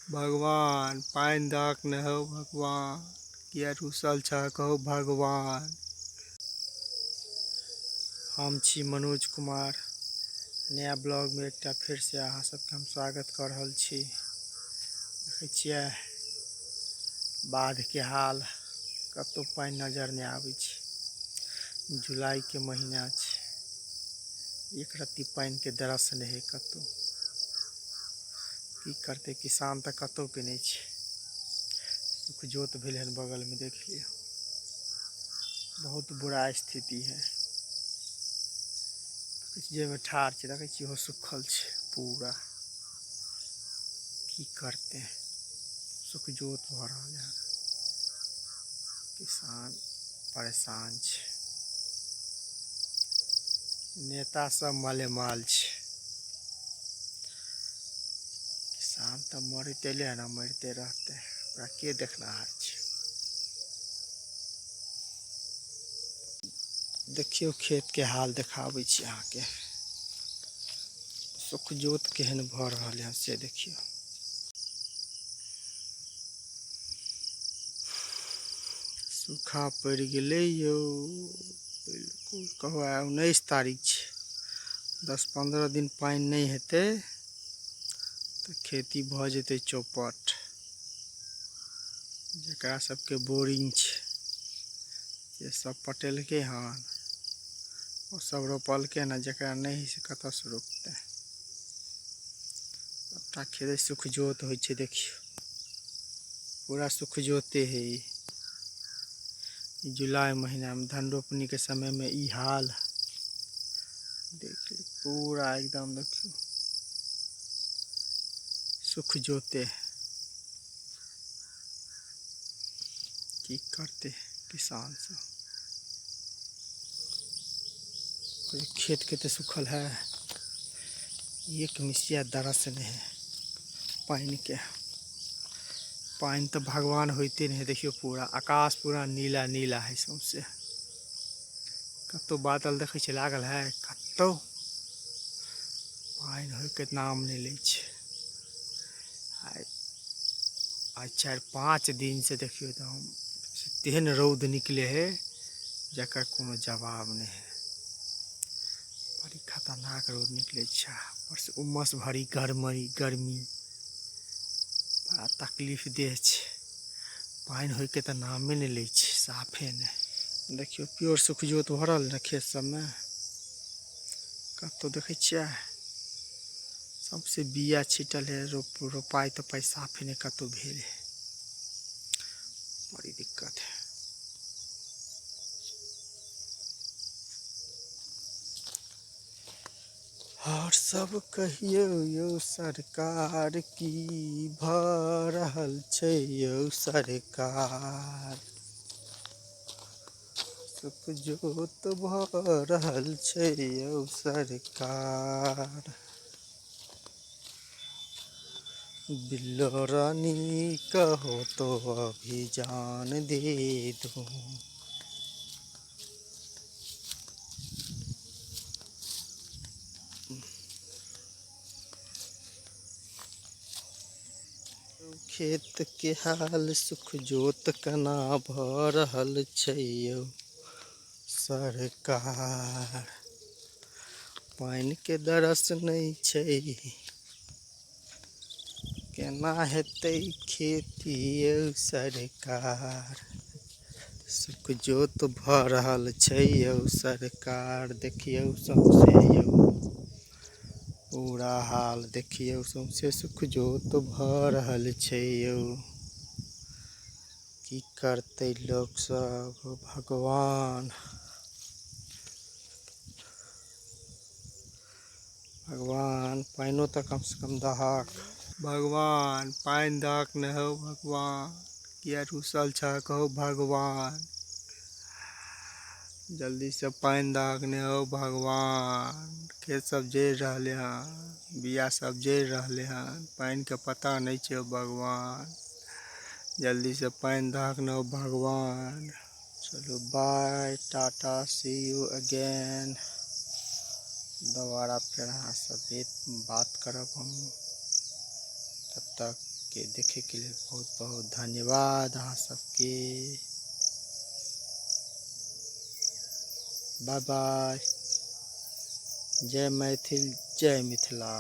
भगवान पानि दहक ने हौ भगवान, किया रूसल छहक हौ भगवान। हम छी मनोज कुमार, नया ब्लॉग में एकटा फिर से अहाँ सबके हम स्वागत कर रहल छी। देखै छियै बाढ़ के हाल, कतौ पानि नजर नहि आबै छै। जुलाई के महीना छै, एक रत्ती पानि के दरस नहि है कतौ। की करतै किसान तऽ कतौ के नहि छै। सुखजोत भेल हन बगल में, देख लियौ, बहुत बुरा स्थिति है। जाहिमे ठाढ़ छै देखै छियै, ओहो सुखल छै पूरा। की करतै, सुखजोत भऽ रहल है, किसान परेशान छै, नेता सब मालेमाल छै। किसान तऽ मरिते एलै हन, मरिते रहतै, ओकरा के देखनाहार छै। देखियौ खेत के हाल देखाबै छी अहाँके, सुखजोत केहन भऽ रहल है से देखियौ। सूखा पड़ि गेलै यौ, बिल्कुल कहू। आइ 19 तारीख छै, 10-15 दिन पानि नहि हेतै तऽ खेती भऽ जेतै चौपट। जकरा सबके बोरिंग छै से सब पटेलकै हन, ओ सब रोपलकै हन, जकरा नहि है से कतऽसँ रोपतै। सबटा खेत सुखजोत होइ छै, देखियौ पूरा सुखजोते है। ई जुलाई महीना में धान रोपनी के समय में ई हाल देखियौ, पूरा एकदम देखियौ सुखजोते। की करते किसान सब, खेत के तो सुखल है, एक मिसिया दरस नहीं है पानि के। पानि तऽ भगवान होइते नहीं है। देखियौ पूरा आकाश पूरा नीला नीला है सौंसे, कतौ बादल देखै छियै लागल है, कतौ पानि होय के नाम नहि लै छै। आइ 4-5 दिन से देखियौ तऽ हम तेहन रौद निकले है जकर कोनो जवाब नहीं है। बड़ी खतरनाक रौद निकले छै, ऊपर से उमस भरी गर्मी, गर्मी बड़ा तकलीफ देह छै। पानि होय के तऽ नामे नहि लै छै, साफे नहि। देखियौ प्योर सुखजोत भरल ने खेत सबमे, कतौ देखै छियै सबसे बिया छिटल है, रोपाइ तऽ पैसा साफे नहि कतौ भेल है, बड़ी दिक्कत है। और सब कहियौ यौ सरकार, की भऽ रहल छै यौ सरकार। सुखजोत भऽ रहल छै यौ सरकार। बिल्लो रानी कहो तो अभी जान दे दूं। खेत के हाल सुखजोत केना भऽ रहल छै यौ सरकार। पानि के दरस नहि छै, केना हेतै खेती यौ सरकार। सुखजोत भऽ रहल छै यौ सरकार। देखियौ सौंसे यौ पूरा हाल, देखियौ सौंसे सुखजोत भऽ रहल छै यौ। की करतै लोक सब भगवान। भगवान पानिओ तऽ कम से कम दहक। भगवान पानि दहक ने हौ भगवान, किया रूसल छहक हौ भगवान। जल्दी से पानि दहक ने हौ भगवान। खेत सब जरि रहलै हन, बिया सब जरि रहलै हन, पानि के पता नहि छै हौ भगवान। जल्दी से पानि दहक ने हौ भगवान। चलू bye, tata, see you again. दोबारा फेर अहाँ सब बात करब हम, तब तक के देखैके लेल बहुत बहुत धन्यवाद अहाँ सबके। बाय बाय, जय मैथिल, जय मिथिला।